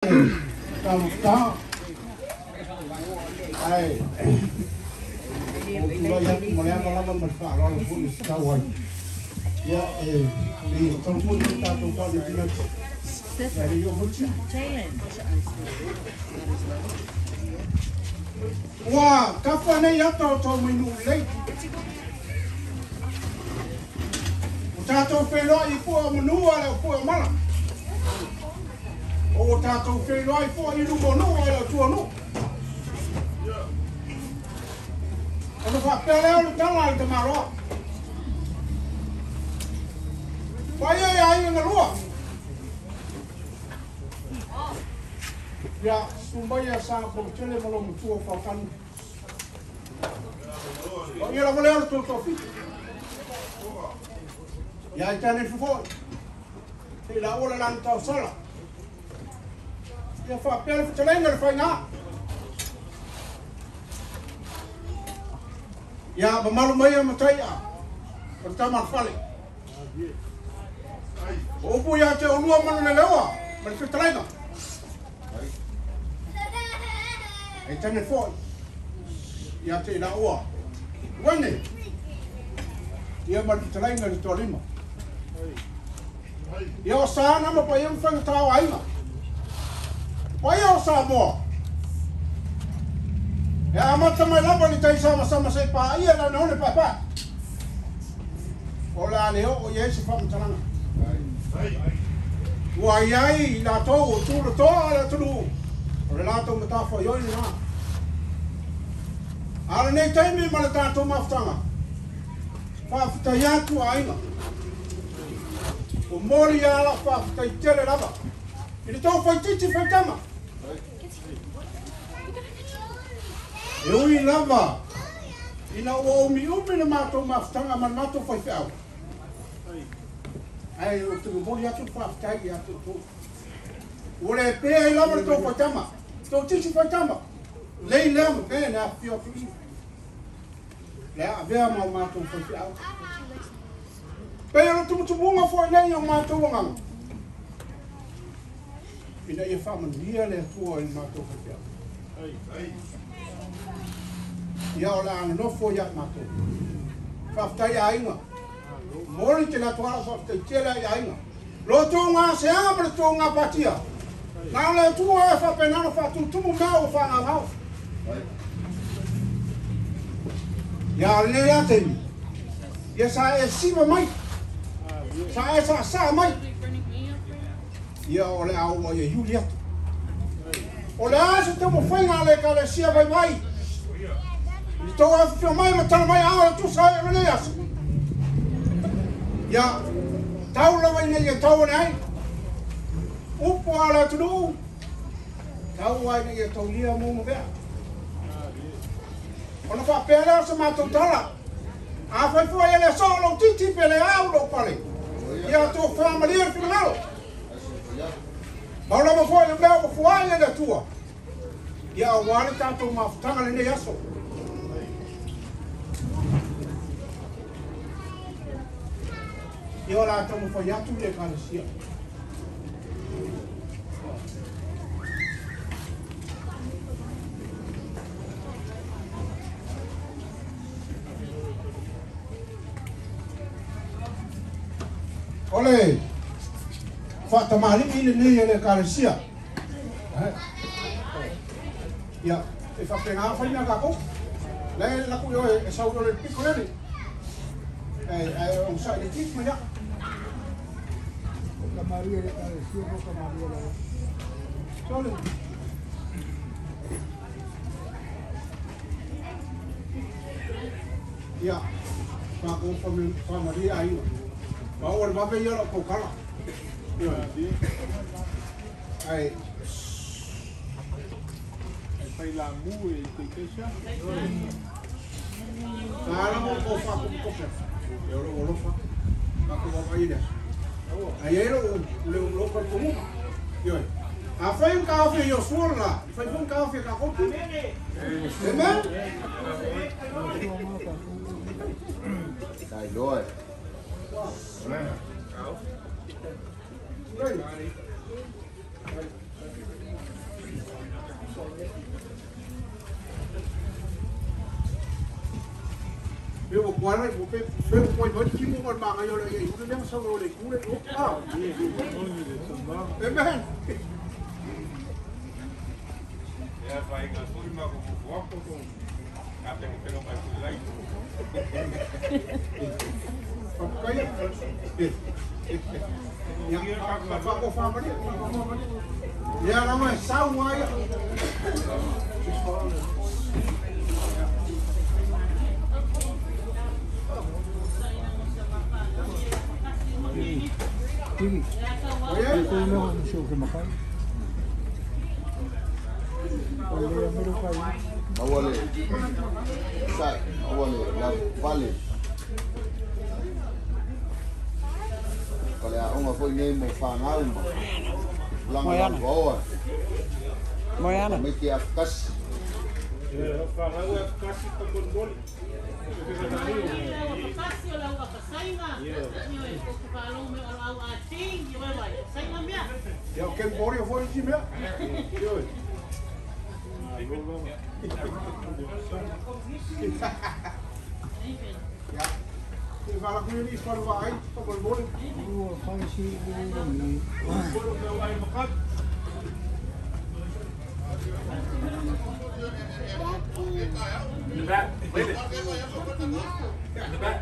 Talofa ae ua ou tulai atu ma le ava lava ma le faaaloalo foi e tatau ai. Ia, e pei e tatau foi ona tatou faanetunatu, ae le i oo foi le tia. Ua tafa nei ata o tou mai nuu lelei. Ua tatou feiloai i pue o manu a le o pue o mala. O ua tatou feiloai foi i luma o nuu a le o tua o nuu. Ona faapea lea o le tala a le tamaloa. Paia ia aiga na lua. Ia, susu mai ia Sa Polotele ma lou matua o Fautanu. O ia lava lea o le tou toafitu. Ia ai tane foi. Te la ola lan tau sala. Ia faapea le fetalaiga le faiga. Ia mamalu mai ia mataia. O le tama fale. O upu ia te olua Manuleleua ma le fetalaiga. Ai tane foi. Ia te ila ua. Uene. Ia ma le fetalaiga le toalima. Ia o sa na ma paia mawhanga tāo aiga. Paia o Samoa. E amata mai lava le tai sama sama se pa ia la na one pa pa. O la le o ia se whamatalanga. Ua iai i latou o tū toa le atunuu. O le latou matafaioi lena. A o lenei taimi ma le tatou mafutaga, faafetai atu aiga. O moli ala faafetai tele lava. I le tou faititi faitama. E ui lava ina ua umiumi le matou mafutaga ma le matou faifeau. Ai o te momoli atu le faafetai ia te outou. Ua le pea ai lava le tou faitama. Tou titi faitama. Lei lea ma pea le afifio atu i. Le avea ma o matou faifeau. Pei o le tumutumuga foi nei o matou agaga. Ina ia faamanuia le Atua i le matou faifeau. Ia o le a nofo ia matou. Faafetai aiga. Moli te latou ala faafetai tele ai aiga. Lo tou gaseaga ma le tou gapatia. Na o le Atua e faapena ona faatutumu mea ua faagaugau. Ia lenei la taimi. Ia sa e siva mai. Sa e saasaa mai. Ia o le a ua ia iuli atu. O le a se taumafaiga a le Ekalesia vaivai. I le tou afifio mai ma tala mai ao le tusa ai o lenei aso. Ia, tau lava ina ia tau ane ai. Upu a le atunuu, tau ai ina ia taulia mo mavea. Ona faapea lea o se matou tala. A fai foi e le soo lou titi pe le au lou pale. Ia tofa malie le finagalo. Mau lava foi le mea ua fuai e le Atua. Ia aua le tatou mafutaga lenei aso. Ia o la taumafai atu le Ekalesia. O le faatamalii lenei e le Ekalesia. Ia, e faapena fai mea tatou. Le laku i oe e sau i ole piko lele. E onosai le titi mai ia. Maria le Ekalesia, ko Maria le. Sole. Ia, pa ko fa Maria aiga. Ma o le vave ia lo ko kala. Ia. Ai Fai la mu e te kesia. Sa la mo ko fa ko ko pe. E o lo fa. Pa ko va ile. Ai e lo le lo ko ko mu. Ia. A fai un kafe yo suola. Fai un kafe ka ko tu. Amen. Tai loa. Pe o kuala i pe pe o koi mai ki mo ma ngai o le i le sa o le kule o ah. Amen. Ia fai nga sui ma ko ko ko. Ka te ko mai ku lai. Papai. Ya, pa ko fa mani, pa ko fa mani. Ya la mai sa wa ya. Tigi. Oye, Ko no no so ke makai. O le mero kai. Awale. Sai, awale, la vale. Kale a onga foi nei mo whanau ma. Langa la vaoa. Moana. Me te afkasi. Whanau e kasi ka moli. Ya o ken bori o foi ti mea. Yo. Ya. Te vala ku ni fa va ai, pa moli moli. Ua fai si le ni. In the back. Wait it. In the back.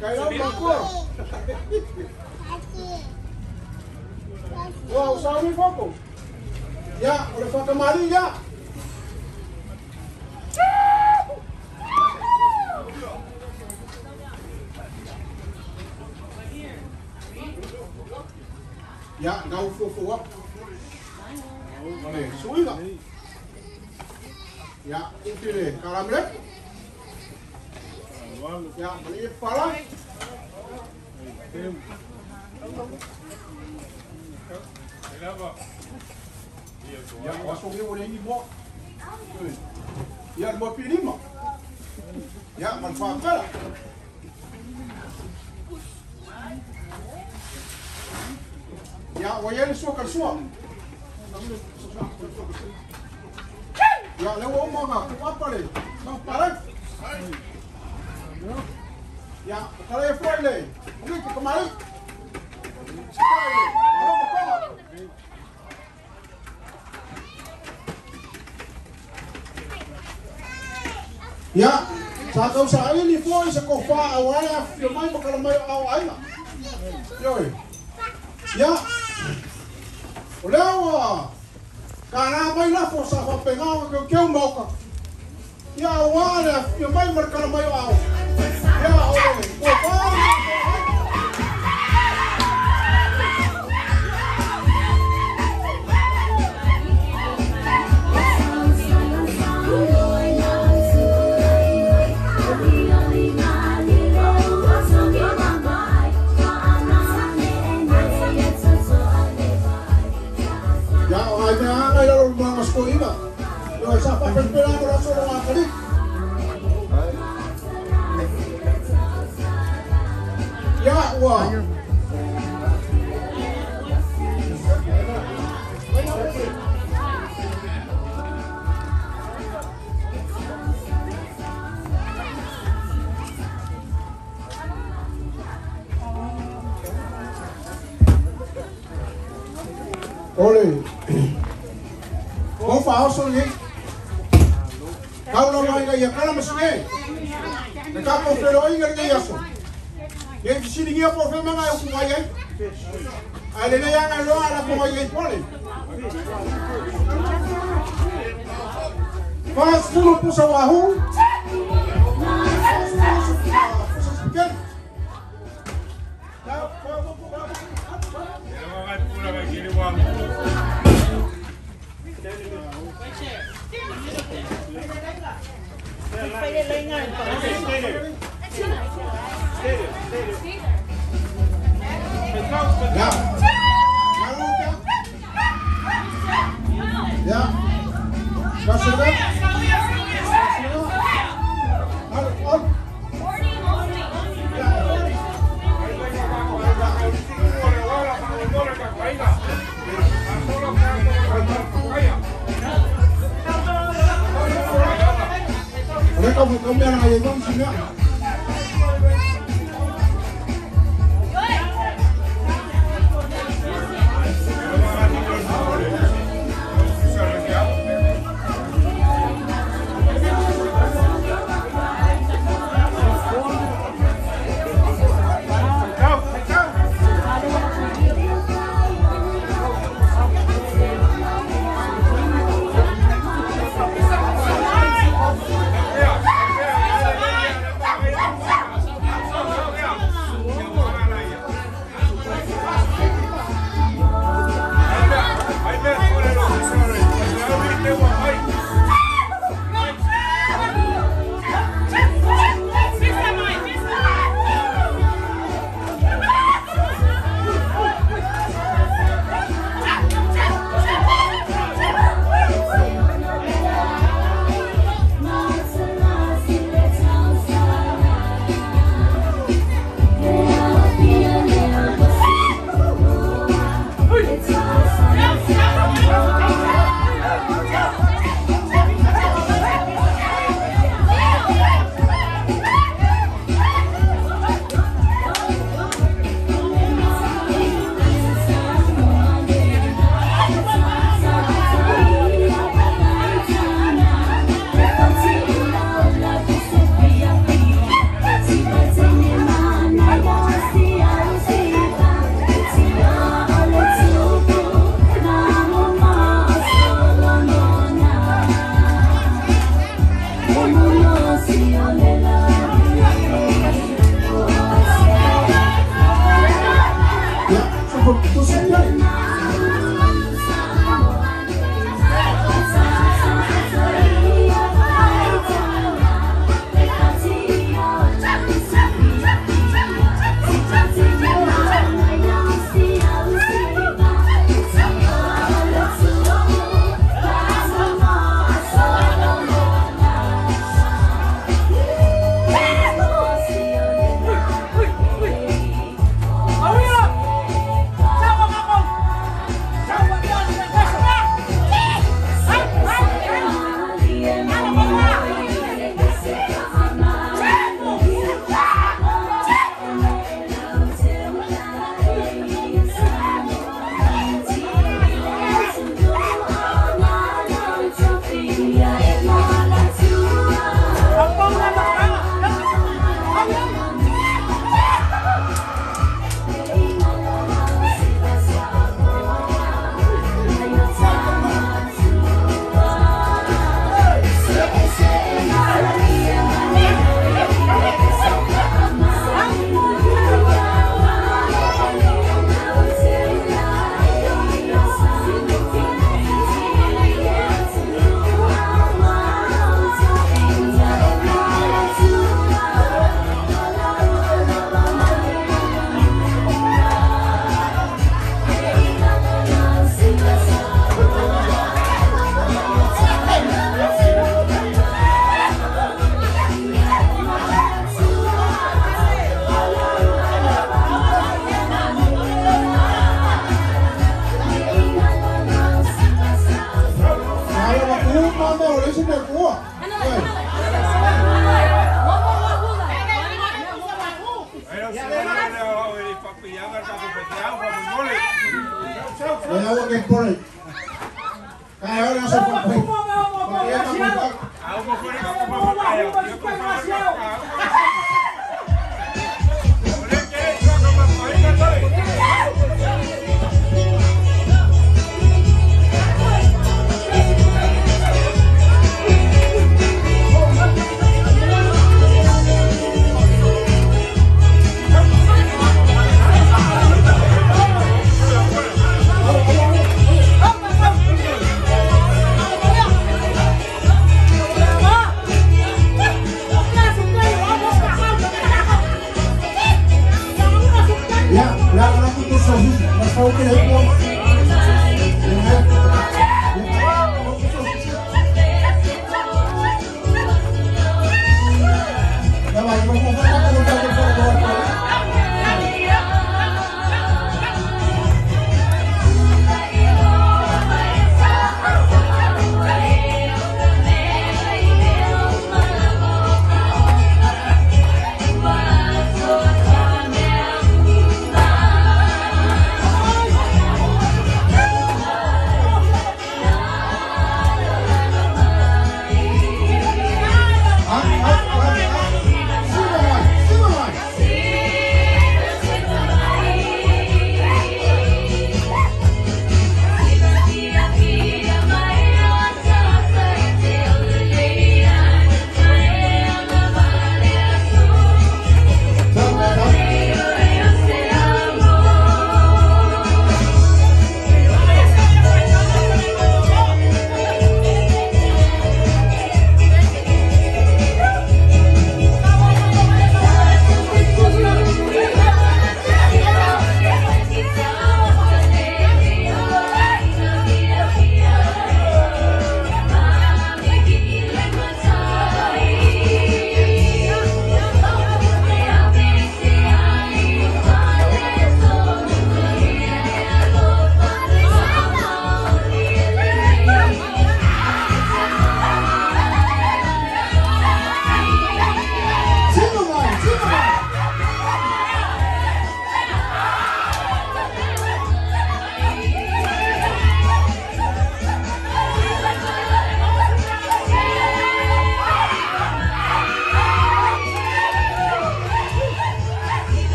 Kai lau ma ko. Ua o sa mi foko. Ya, o le whakamari ya. Ya, ngau fofo wap. Ole, suiga. Ya, utile kalamle. Ya, mali pala. Ya, waso ke ole ni mo. Ya, mo pilima. Ya, man fa kala. Ya, wayel so kal so. Ya, le wo mo ga ku apale. No para. Ya, kala e foi le. Ni ke kamari. Ya, sa kau sa ili foi sa ko fa awala fio mai mo kala mai au aina. Yoi. Ya. O leo ka na mai la fo sa fa penga ko ke o moka. Ya wala fio mai mo kala mai au. Ya o ko fa. Ya, ua. Ole. Ko fa so ni. Kau la mai ia kala masine. Le ka ko felo inga le ia so. Ye fisili ngia po fe manga e ku mai ai. Ai le ia nga loa la ko mai ai pole. Faz fulo pusa wahu. Ya. Ya. Tau tau mea na ia mo si mea. Yeah!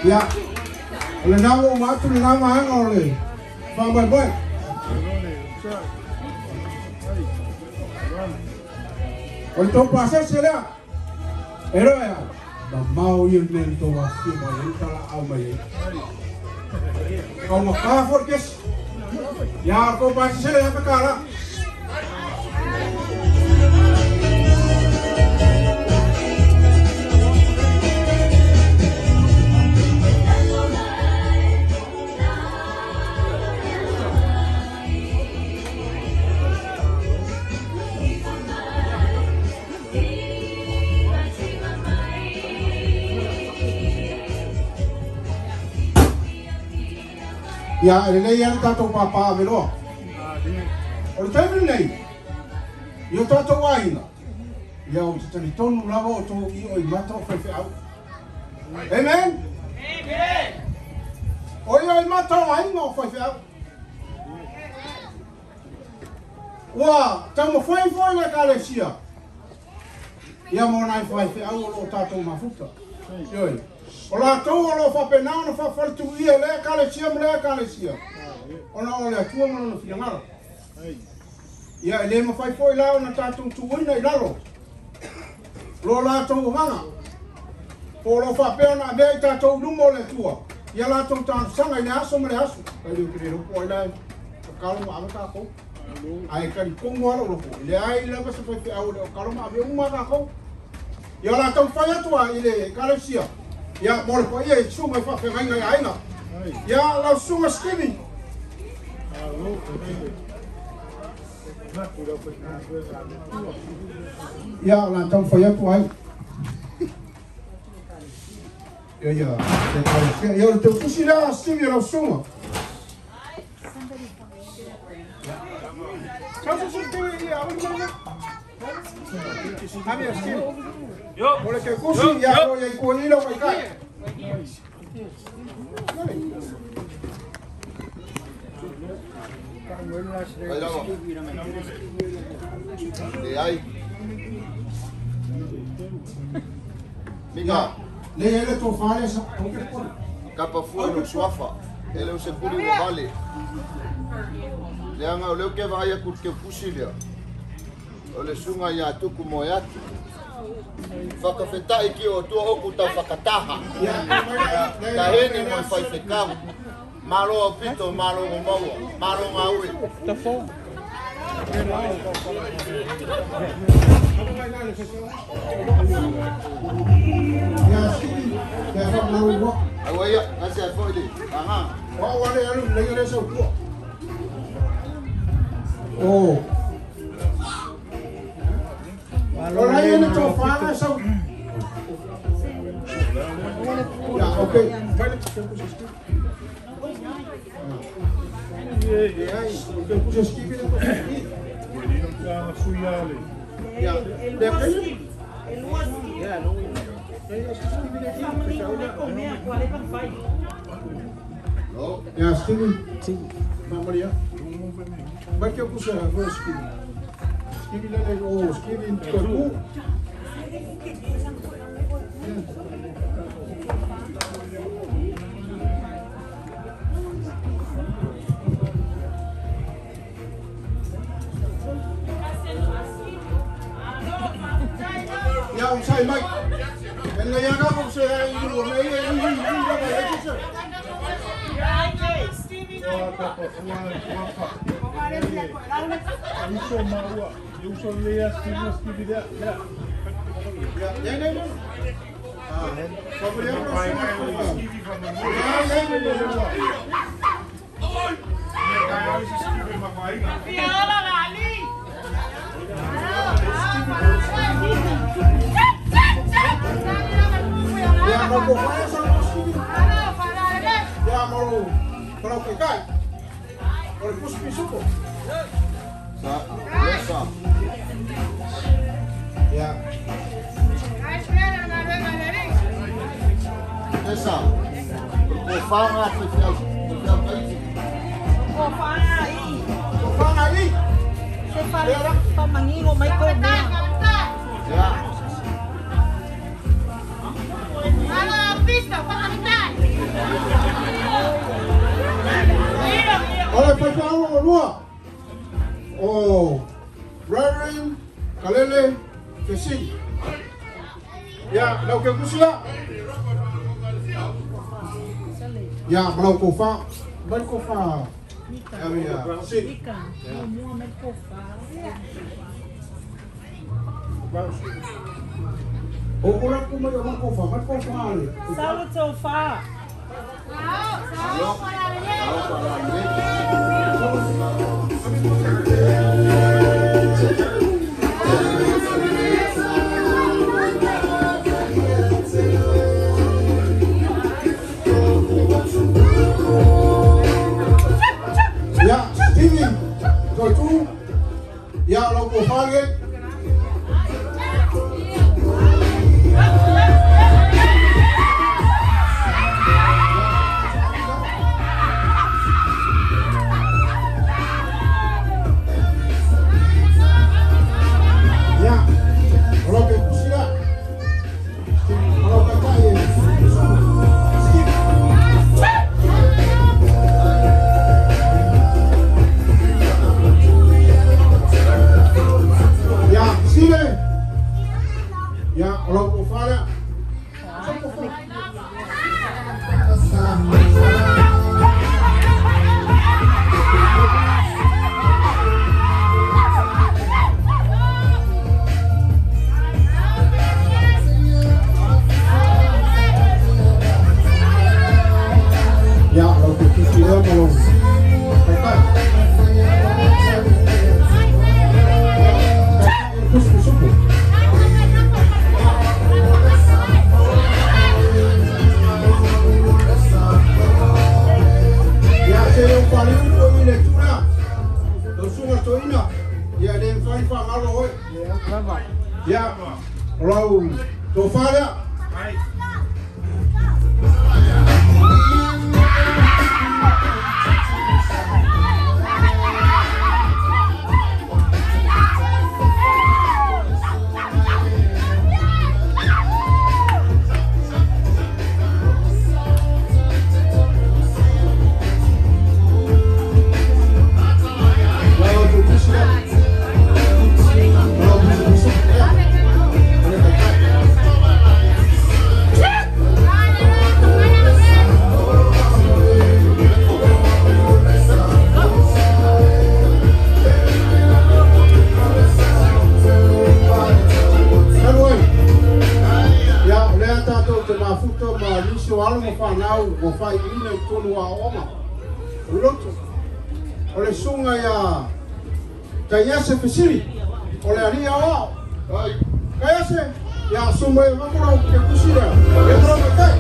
Ia, o le nā ua atu le nā maanga o le whaamai. O le tau pasese lea, e roa ea, ma mau ia mea ni tau wafia mai ai, tala au mai ai. Kau makaa fo kesi. Ia, o tau pasese lea pe kala. Ia, e lei ana tātou pāpā aweloa. O le taimi nei, i o tātou aina, ia o te tani tonu lava o tō i o i mata o whaiwheau. Amen? Amen! O ia i mata o aina o whaiwheau. Ua, tau mawhai fo le kalesia. Ia mō nai whaiwheau o lo tātou mafuta. Ioi. O la tau o lo whapenau na whawharitu ia lea kalesia ma lea kalesia. Ona o le atua ma lona whiangara. Ia e le mawhai foi lao na tātou tuuina i lalo. Lo la tau wanga. Po lo whapea na mea i tātou lumo o le atua. Ia la tau tānsanga i le aso ma le aso. Kai leo kere ropo ai lai. O kalo ma awe kākou. Ai kari kongo ala loko. I le ai lava se whai au le o kalo ma awe uma kākou. Ia la tau whai atua i le kalesia. Ia, mō le pa ia i sunga i whawhengainga i aina. Ia, lau sunga Stevie. Ia, la tau whai atu ai. Ia, ia, ia, o le tau kusi lea Stevie lau sunga. Tau susi te ia, awe ni Amia, Stevie. O le ke kusi, ia, o ia i kua nila wai kai. Ai lava. Le ai. Mika. Le ele tō whare sa. Kapa fua no suafa. Ele o se puri o vale. Le anga o leo ke vai a ke kusi lea. O le sunga ia tuku moe atu. Whakawhetai ki o tua oku tau whakataha. Ta heni mo whai whekau. Malo o pito, malo o maua, malo ngā ue. Aua ia, ngasi ai foi le. Aha. Wa le alu le le sau tua. Oh. O lai ele tō whānga sau. Ya, okay. Ya, Stevie. Maria. Vai que eu puse a voz, Stevie. Stevie, oh, Stevie, tu. Ya, un sai mai. En la llana ko se ai ro nei ai ai toalua o Reverend Kalele Fesili. Ia, lau ke kusila. Ia, malau kofa. Mai kofa. Ia, Fesili. O ora kuma o mai kofa, mai kofa ale. Saulo tofa. Ya, Stevie, Totu, ya lau kofa le. Ya, lau kofa le. Ya, lau ke kusila malau. Pakai. Kus kusuku. Ya, se o pali o ile tuna. Lo sunga toina. Ya, le mfai fa ngalo hoi. Ya, lau tofala. O le sunga ia Kaiase Fesili, o le alia o ao. Kaiase, ia sumai makura ke kusira, ia mara kai.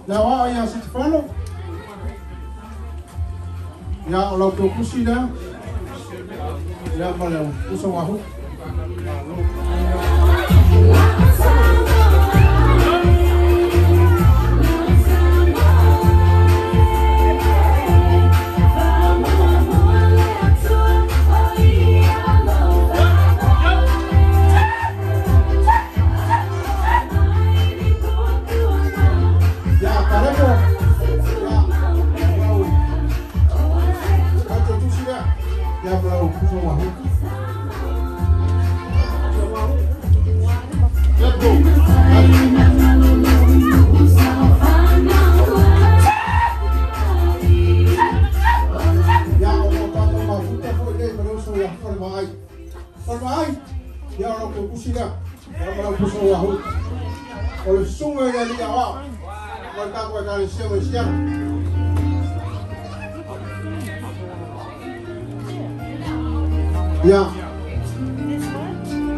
La ia Setefano. Ia o lau tō kusi lea. Ia ma le uso wahu. Ia o lau kusi lea. Ia ma lau puso wahu. O le sunga i ali a wao. Ma tako e kare sia mai sia. Ia.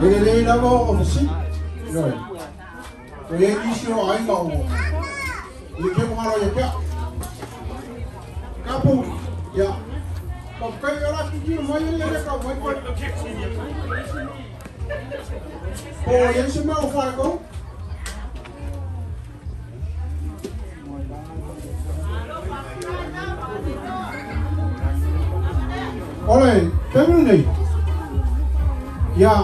E le lei lava o fasi. Ioi. O e nisi o ainga o. I ke mongalo ia pea. Kapu. Ia. Pa kai ala ki ki mai le ka mai pa. O e se mau fara ko. Ole, temu nei. Ia.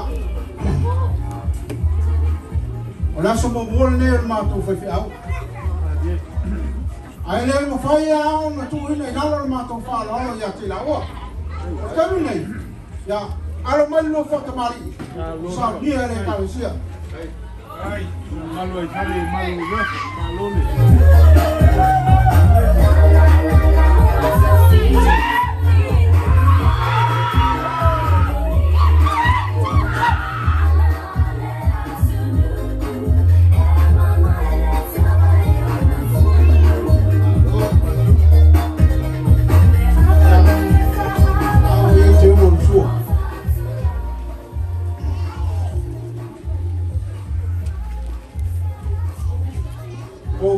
O la so mo mo nei o matou fai au. Ai le mo fai au na tu ina i lalo matou fa lo ia te la o. Temu nei. Ia, alo mai no fa tamari. Sa ni le ka sia. Ai, malo ai tali malo le, malo le.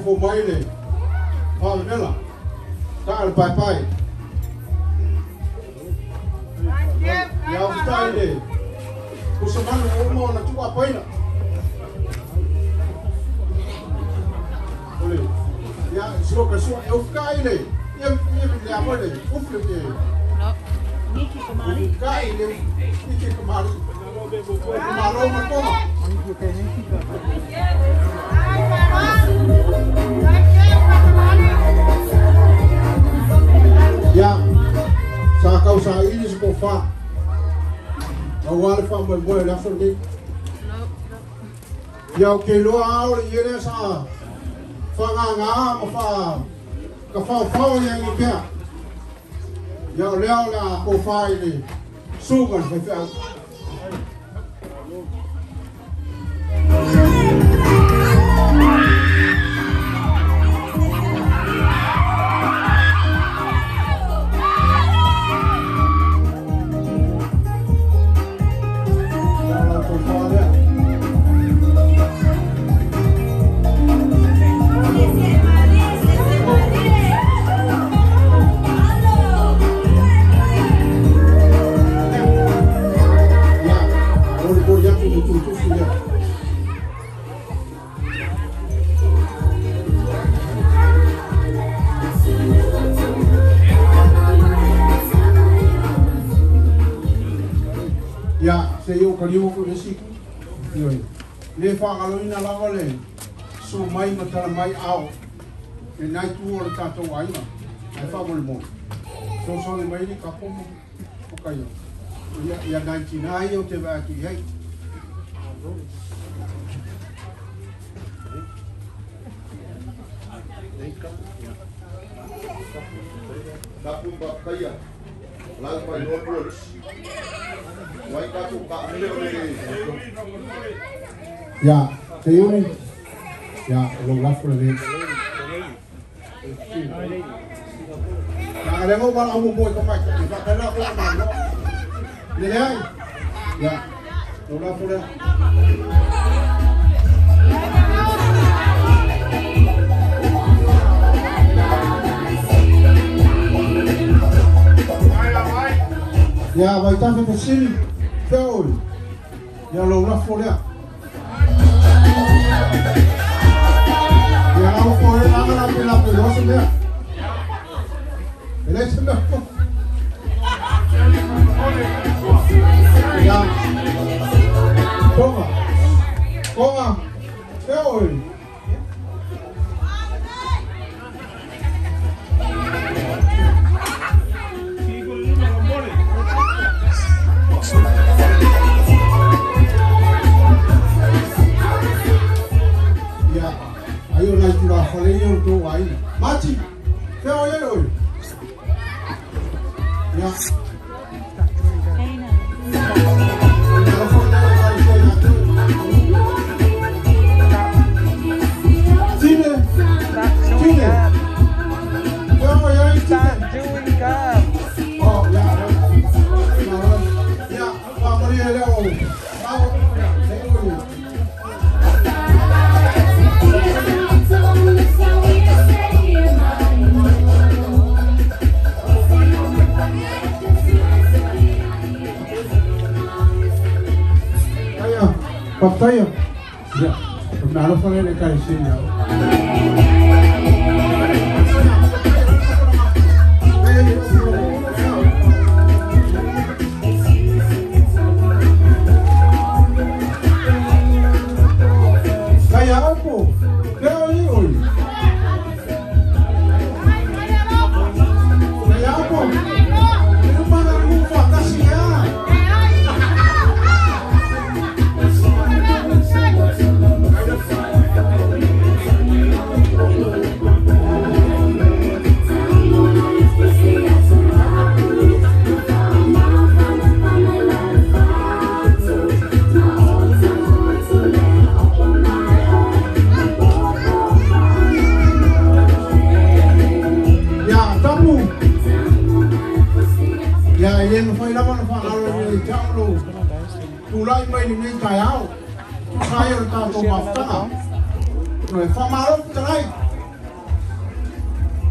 Fo mai le fa vela ta al pai pai ia o le o se manu o mo na tua paina ole ia so ka so e o kai le ia ia le a le o fle le no niki kamari kai le niki kamari malo ma toma ia sa kau sa ili se ko fa au wale fa mo mo le aso ni ia o ke loa au le ia sa fa nga nga ma fa ka fa fa ia ni pea ia o lea o le a ko fa i le suka le fa. Ia, se iu ka liu ko le siku. Ioi. Le whakaloina lava le su mai matala mai ao. E nai tu o le tātou aina. Ai wha mo le mo. So so le mai ni ka pomo o kai o. Ia, ia nai tina ai o te vaa ki hei. Tapu kaya. Lau mai Northwoods. Wai ka tu ka mele o le. Ya, te iuni. Ya, lo lafo le. Ya, le mo ba au mo ko mai. Ka ka la ko ma no. Le le ai. Ya, lo lafo le. Ia, vai tafe fesili, fea oi. Ia lou lafo lea. Ia lau foe laga lape lape loa se mea. E le se mea. Ia. Tonga. Tonga. Fea oi. Ia, ai o nai tula whale i o tō aina. Mati, fea o ia oi. Ia. Faafetaia ia o le meaalofa lea i le Ekalesia ia oe. Kaya opo, leo i oi. Kaya opo, e uma na lufa kasi ya. Ia tapu. Ia e le mafai lava ona faaalo i te au lou tulai mai lenei taeao. Tusa ai o le tatou mafutaga. E faamalo fetalai.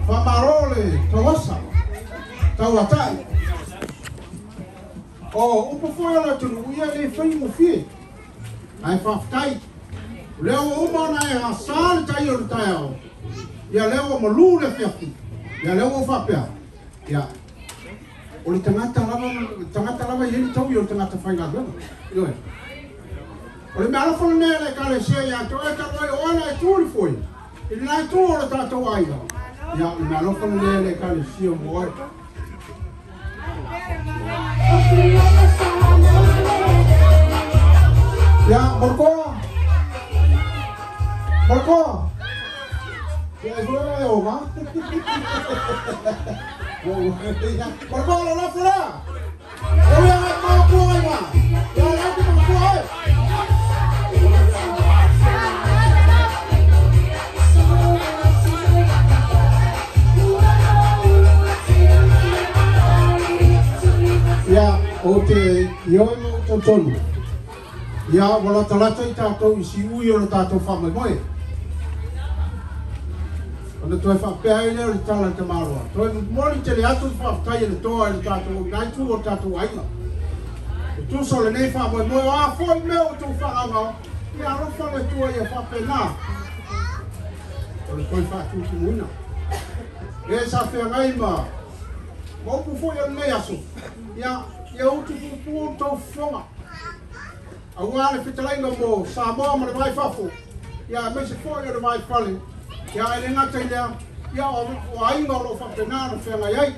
Faamalo le tauasa. Tauatai. O upu foi o le atunuu ia e le faigofie. Ae faafetai. O lea ua uma ona e gasā le tai o le taeao. Ia lea ua malū le afiafi. Ia lea ua ou faapea. Ia o le tagata lava tagata lava e i ai le taui o le tagata faigaluega. Ioe. O le meaalofa lenei a le Ekalesia ia te oe talu ai o oe na e tu le foe i lena itu o le tatou aiga. Ia o le meaalofa lenei a le Ekalesia mo oe. Ia, Molokoa. Molokoa. Ia, e foi e oga. Molokoa, lo lafo lea. E ui agai mau kua ai ma. Ia, le au ki makua oe. Ia, ou te ioe ma ou talitonu. Ia, ua latalata i tatou i siui o le tatou faamoemoe. Ona toe faapea ai lea o le tala a le tamaloa. Toe momoli tele atu le faafetai a le toa i le tatou i itu o le tatou aiga. E tusa o lenei faamoemoe o a foi mea ua outou faagaogao, ia alofa le Atua ia faapena o le toe faatutumuina. E sa feagai ma ma upu foi o lenei aso, ia ia utu puupuu outou fofoga. Aua le fetalaiga mo Samoa ma le vai fafo, ia aemaise foi o le vai fale, ia e le gata i lea, ia o aiga o lo o faapena ona feagai ai.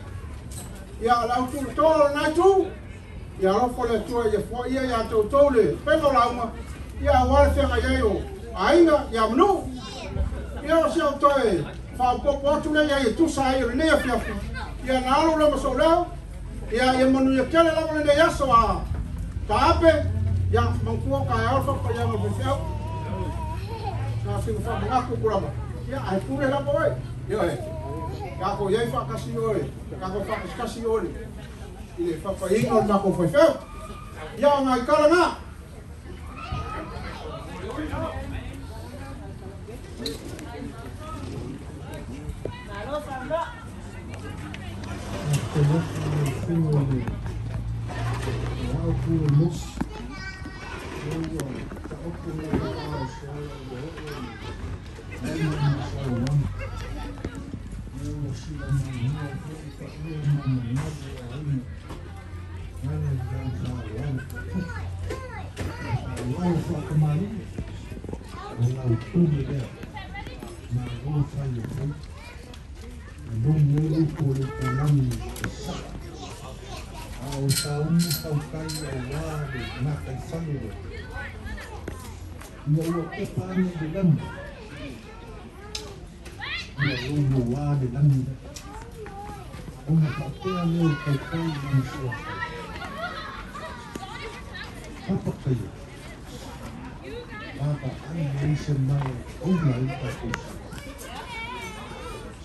Ia o le au tuulotoa o lena itu, ia alofa le Atua ia foaia ia te outou le pega o lauga, ia aua le feagai ai o aiga ia manuu. Ia o si au toe faaopoopo atu lea i ai e tusa ai o lenei afiafi, ia na alu lea ma sou leo, ia ia manuia tele lava lenei aso a taape, ia manatua taeao le faapaiaga o le faifeau. Sa sina faamanatu atu lava, ia ae pule lava oe. Ioe, tatou i ai faatasi oe, tatou faakasikasi oe i le faapaiga o le matou faifeau. Ia o nai tala na. Ina ua pepa ane i le lagi, ina ua louloua le lagi lea, ona faapea lea o le tautai i lana suafa, Papa kaia, vaavaai ai se mala e oula ai le tatou sa.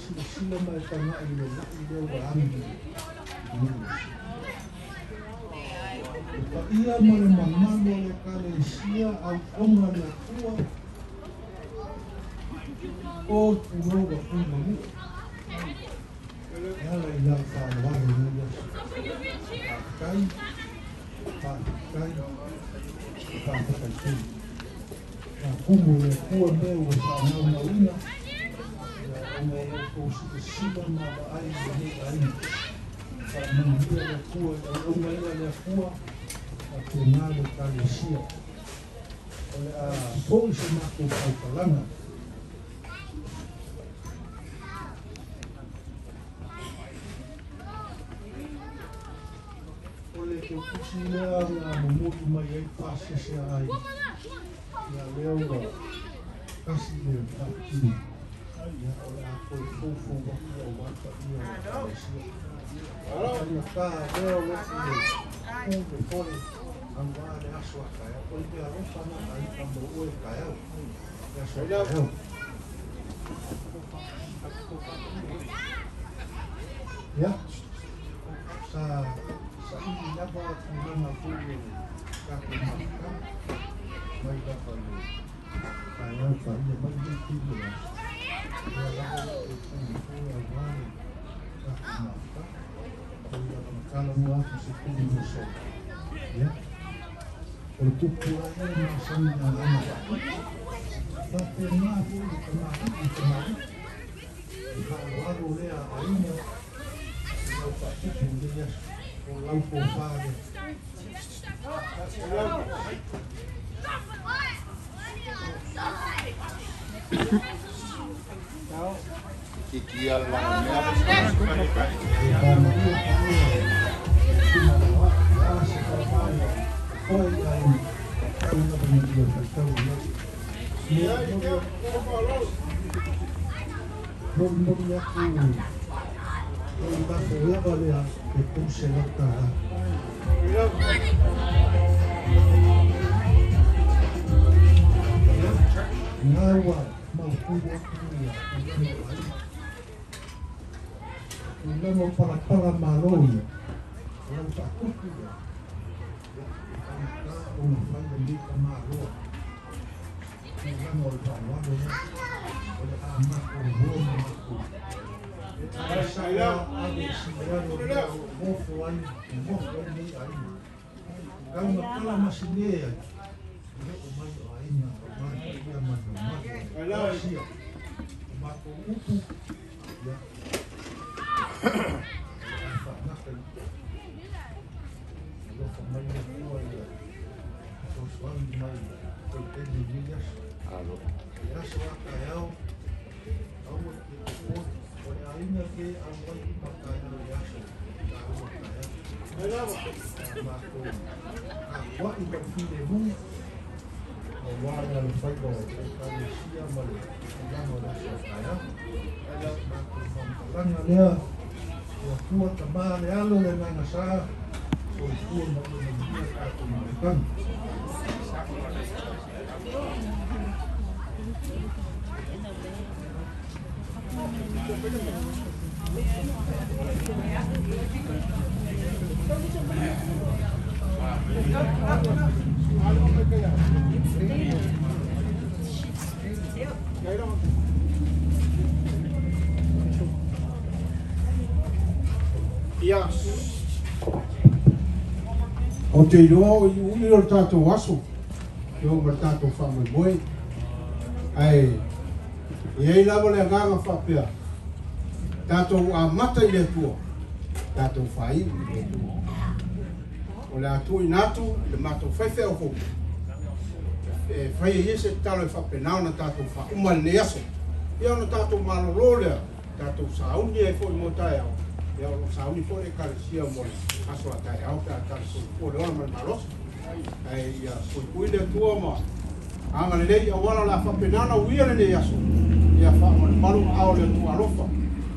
Silasila ma e tagai i le lai lea ua agi i le Le paia ma le mamalu o le Ekalesia Auauna a le Atua, o tulou ua fai malua. E ala i lau faaaloalo i lenei aso. Faafetai, faafetai, faafetai tele. Kumu le Atua mea ua fa'anaunauina ia ona o lo outou silasila ma va'ai i lenei aiga. Fa'amanuia le Atua i auauna ia le Atua fa'apena le Ekalesia. O le a fo'i se matou tautalaga. O le teukusi lea na momoli mai ai pasese a aiga. Ia lea ua kasi le fa'atino. Ia o le a toe foufou atu auā pa'ia o le Ekalesia. O le faigata lea o lo'u le ku le fole auā le aso a taeao. O le meaalofa na aiga mo oe taeao. Le aso a taeao. Ia, sa sa'ili lava tulaga foi o le tatou mafutaga mai lava i le taeao fa'aia mai lenei taimi o le aso. Lea lava o lo'u le fole auā le tatou mafutaga. Pei lava na talanoa atu i se taimi ua sola. Ia, o le tupu lava ia e masani i gagana fa'atupu. Fa'apena foi le tamalii i tamalii. E fa'aloalo lea aiga i lau fa'atupu i lenei aso. O lau tofā lea. Kiki ala langa mea. E fa'amaia pa'ia sina lava ia a se taumā ia foe i aiga tau lava ina ia faitau i ai. Molimoli atu lou lafo lava lea pe $300. Ia, na ua mautū atu ia tulaga o aiga. Tulaga o palapala malo ia, o lau fa'atupu ia, ia, e faigata ona fai lenei tamāloa. Tulaga o le fa'aloalo lea, o le a matou loa ma matou. E ave sa'o lava ave i si'ialo mea o lo'o nofo ai, nonofo ai nei aiga. Tau na tala masinē ai, e o'o mai o aiga auā le pa'ia ma le mamalu o le Ekalesia. O matou upu, ia, o le a fa'agata i alofa mai le Atua ia fesoasoani mai taitaimi i lenei aso. Le aso a taeao, aua e te popole, o le aiga lē auai uma taeao i le aso taua taeao. A matou tapua'i ma le filemu, auā le alofaiva o le Ekalesia ma le tulaga o le aso a taeao. Matou fa'amatalaga lea, le Atua Tamā le Alo le Agaga Sā, soifua ma ia manuia tatou mafutaga. Ia, o te iloa o i uli o le tatou aso, e o ma le tatou fa'amoemoe. Ae, e ai lava le agaga fa'apea, tatou amata i le Atua, tatou fāi'u i le Atua. O le a tu'uina atu i le matou faife'au fou, e faia ia se tatalo e fa'apena ona tatou fa'auma lenei aso. Ia ona tatou malōlō lea, tatou sauni ai fo'i mo taeao, ia o lo'o sauni fo'i le Ekalesia mo le aso a taeao pe a tala soifua le ola ma le malosi. Ae ia puipui le Atua ma agalelei auala o le a fa'apena ona uia lenei aso, ia fa'amalumalu a'ao le Atua alofa,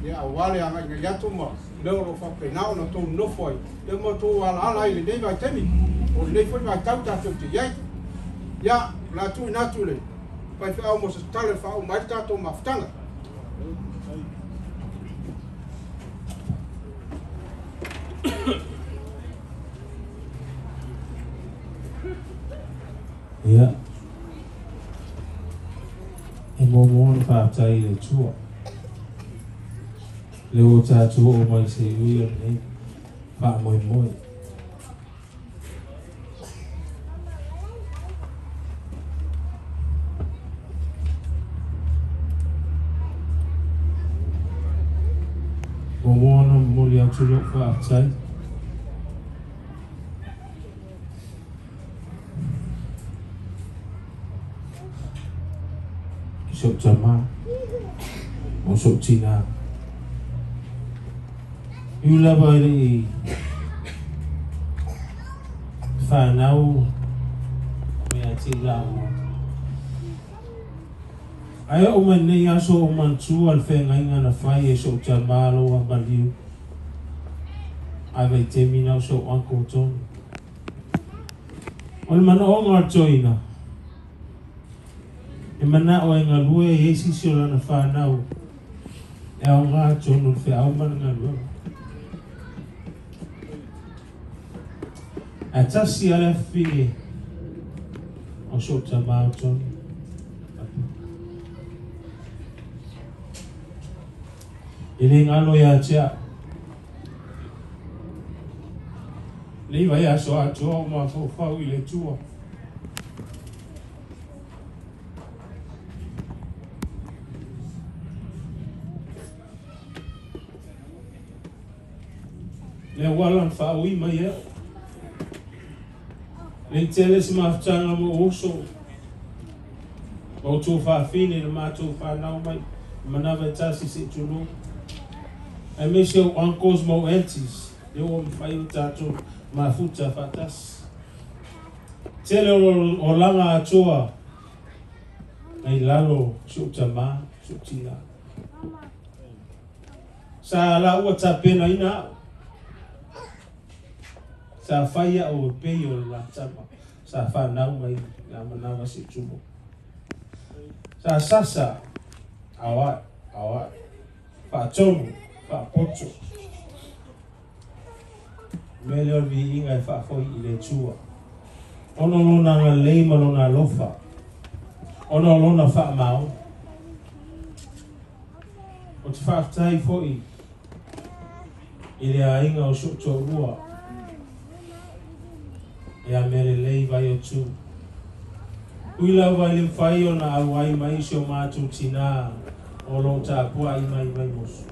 ia auā le agaigai atu ma mea o lo'o fa'apena ona tou nofo ai, ia ma tou alaala ai i lenei vaitaimi, o lenei foi vaitau tatou te iai. Ia, o le a tu'uina atu le faife'au mo se tatalo e fa'auma ai le tatou mafutaga. Ia, e muamua ona fa'afetai i le Atua le ua tatou o'o mai seiui o lenei fa'amoemoe. atu lou faafetai. I so'u tamā ma so'u tinā. E ui lava e le'i fanau ma ia te i laua. Ae oo mai lenei aso o manatua le feagaiga na fai e so'u tamā lou amaliu ae vaitemi na o so'u uncle Tony. O le manaoga o le toeaina, e mana'o e galue e i ai se isi o lana fanau e aogā atonu i le feau ma le galuega. Ae tasi lava le afafine o so'u tamā o Tony. E le galo ia te a'u le vaiaso atoa o mafaufau i le Atua. Le auala na faaui mai ai a'u. Nei tele se mafutaga mo ou uso ma outou faafine na matou fanau mai i manava e tasi se i tulou, aemaise ou uncles ma ou aunties lea ua mafai ona tatou mafuta faatasi. Tele o olaga atoa nai lalo o si ou tamā, si ou tinā. Sa laua tapenaina a'u. Sa fai a'u e pei o le latama sa fanau mai la manava se'i tumu. Sa sasa, ao ae, ao ae, faatonu, faapoto. O le mea lea o le viiga e faafoi i le Atua, ona o Lona agalelei ma Lona alofa, ona o Lona faamaoni. Ou te faafetai foi i le aiga o si ou toalua ia Mealelei Vaiotu. Ui lava i le mafai ona auai mai si o matou tinā o lo o tapuai mai Vaimoso.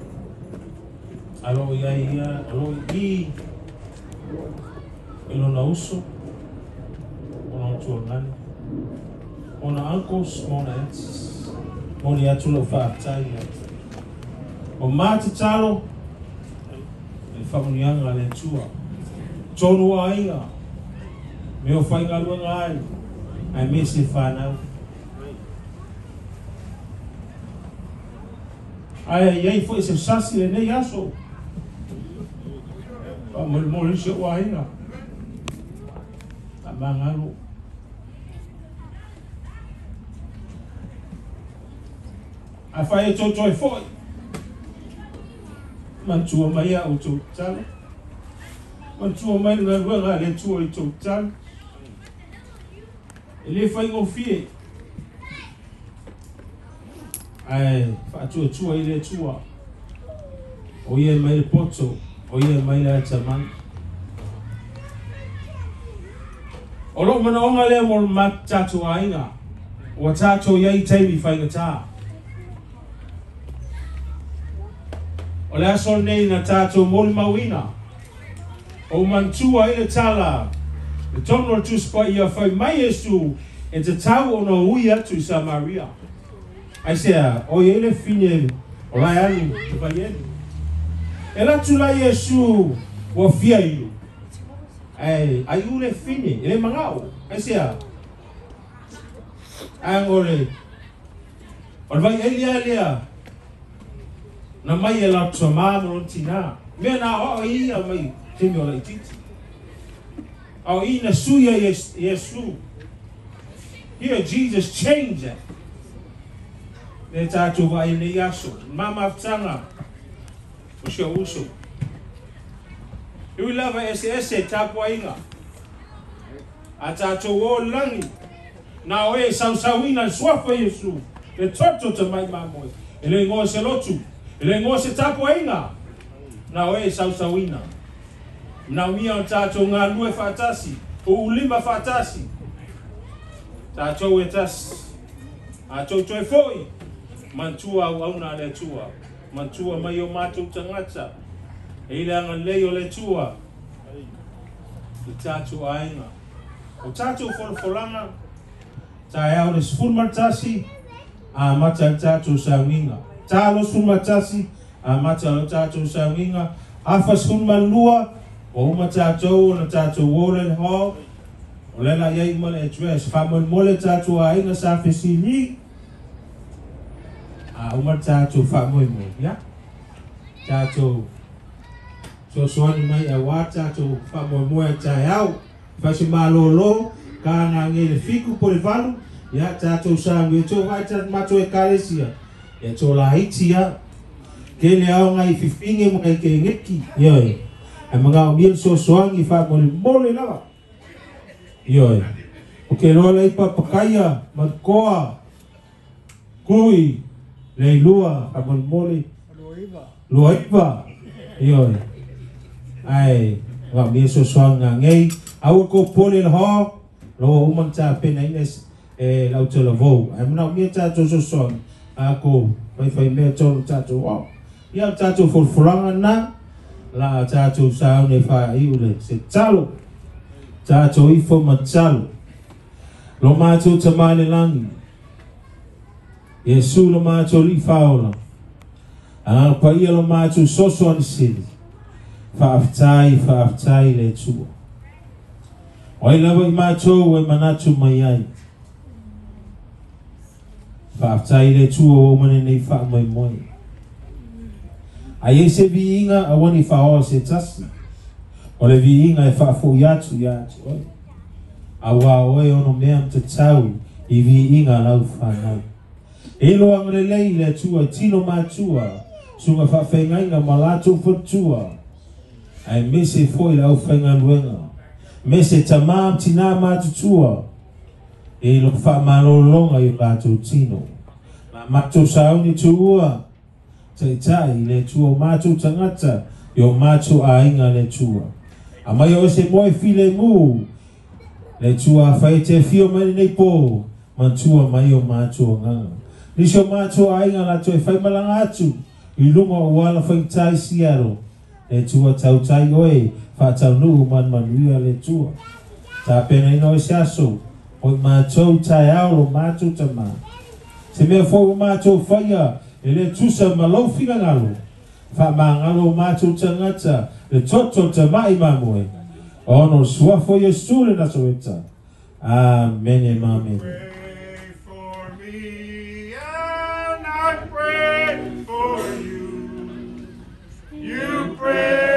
A lo o i ai ia, o lo o i i i lona uso, ona tuagane, ona uncles ma ona aunties. Momoli atu lau faafetai ia te O ma tatalo i le faamanuiaga a le Atua. Tonu o aiga, mea o faigaluega ai, aemaise fanau. Ae i ai foi se sasi lenei aso. Faamolemole i si ou aiga. Faamagalo. Afai e tou toe foi, manatua mai a outou tatalo. Manatua mai le galuega a le Atua i tou tatalo. E le faigofie, ae faatuatua i le Atua. O ia e mai le poto, o ia e mai le atamai. O lou manaoga lea mo le tatou aiga, ua tatou i ai i taimi faigata. O le aso lenei na tatou molimauina, ou manatua ai le tala, le tonu o le Tusi Paia, fai mai Iesu e tatau ona ui atu i Samaria. Aisea, o i ai le fine o lae alu te vaielu. E alu atu la Iesu ua fia iu, ae aiu le fine, e le magao. Aisea, ae o le o le vaieli lava lea na mai e latou tamā ma lona tinā. Mea na aoao ai ia mai taimi o laitiiti. A o i na sui ai Iesu. Here Jesus changed that. Lea tatou vaai nei aso. Ma mafutaga o si ou uso. E ui lava e eseese tapuaiga a tatou o i le lagi, na o e sausauina le suafa o Iesu, le toto tamai mamoe, e le igoa se lotu, e le igoa se tapuaiga, na o e sausauina. Manaomia o tatou galulue faatasi, uulima faatasi, tatou e tasi, a tou toe foi, manatua auauna a le Atua, manatua mai o matou tagata, E ile anga lei o le tua. I tātou aiga. O tātou folafolanga, taeao le 11, a mata le tātou saugiga. Talo 11, a mata le tātou saugiga. Afa 12, o uma tātou o na tātou ole le hall. O lela iai uma le address. Whaamolemole tātou aiga sa fesili. A uma tātou whaamoemoe. Ya? Tātou sosoani mai a wā tātou whaamoemoe a taeao. Whaisi malolo, ka ngā nge le fiku po le valu. Ya tātou sa ngue tō vai tātou mato e kalesia. Ya tō la iti ya. Ke le au ngai fifinge mo ngai ke ngeki. Ioi. Ai mga o mil sosoangi whaamolemole lawa. Ioi. O ke loa lei papakaia, matkoa, kui, lei lua, whaamolemole. Lua iwa. Ioi. Ai, ngā mea sosoangi ngā ngei. Aua ko pole le ho, loa uman tā pena ines e lau te lavou. Ai mana o mea tātou sosoangi, a ko whaiwhai mea tōnu tātou o. Ia tātou fulfulanga na, la tātou saune wha iure se talo. Tātou ifo ma talo. Lo mātou ta maile langi. Yesu lo mātou li whaola. Anga pa ia lo mātou soso anisili. Whaaftai, whaaftai le tua. Oi lava i mātou e manatu mai ai. Whaaftai le tua o mane nei wha mai moi. Ai e se viinga a wani whaoa se tasi. O le viinga e whaafo i atu i atu oi. A wā oe ono mea mte tau i viinga lau whanau. E lo angrelei le tua tino mātua. Sunga whawhengainga ma lātou whatua. Ai mese foi lau whaingaluenga. Mese tamam tina mātutua. E lo whamalolonga i lātou tino. Ma mātou sauni tuua. Tai le tua o mātou tangata. I o mātou ainga le tua. A mai o se moe file mū. Le tua whai te whio mai nei pō. Mantua mai o mātou nganga. Nisi o mātou ainga lātou e whai malanga atu. I lunga o wala whai tai siaro. Le tua tautai oe. Whatau nuu man manuia le tua. Tā pena ina o se aso. O mātou tai ao lo mātou tama. Se mea fo o mātou whaia. E le tusa malau whingangalo. Wha mangalo mātou tangata. Le toto tamai mamoe. Ono suafo Yesu le Nasoreta. Amen, amen. Pray for me and I pray for you. You pray.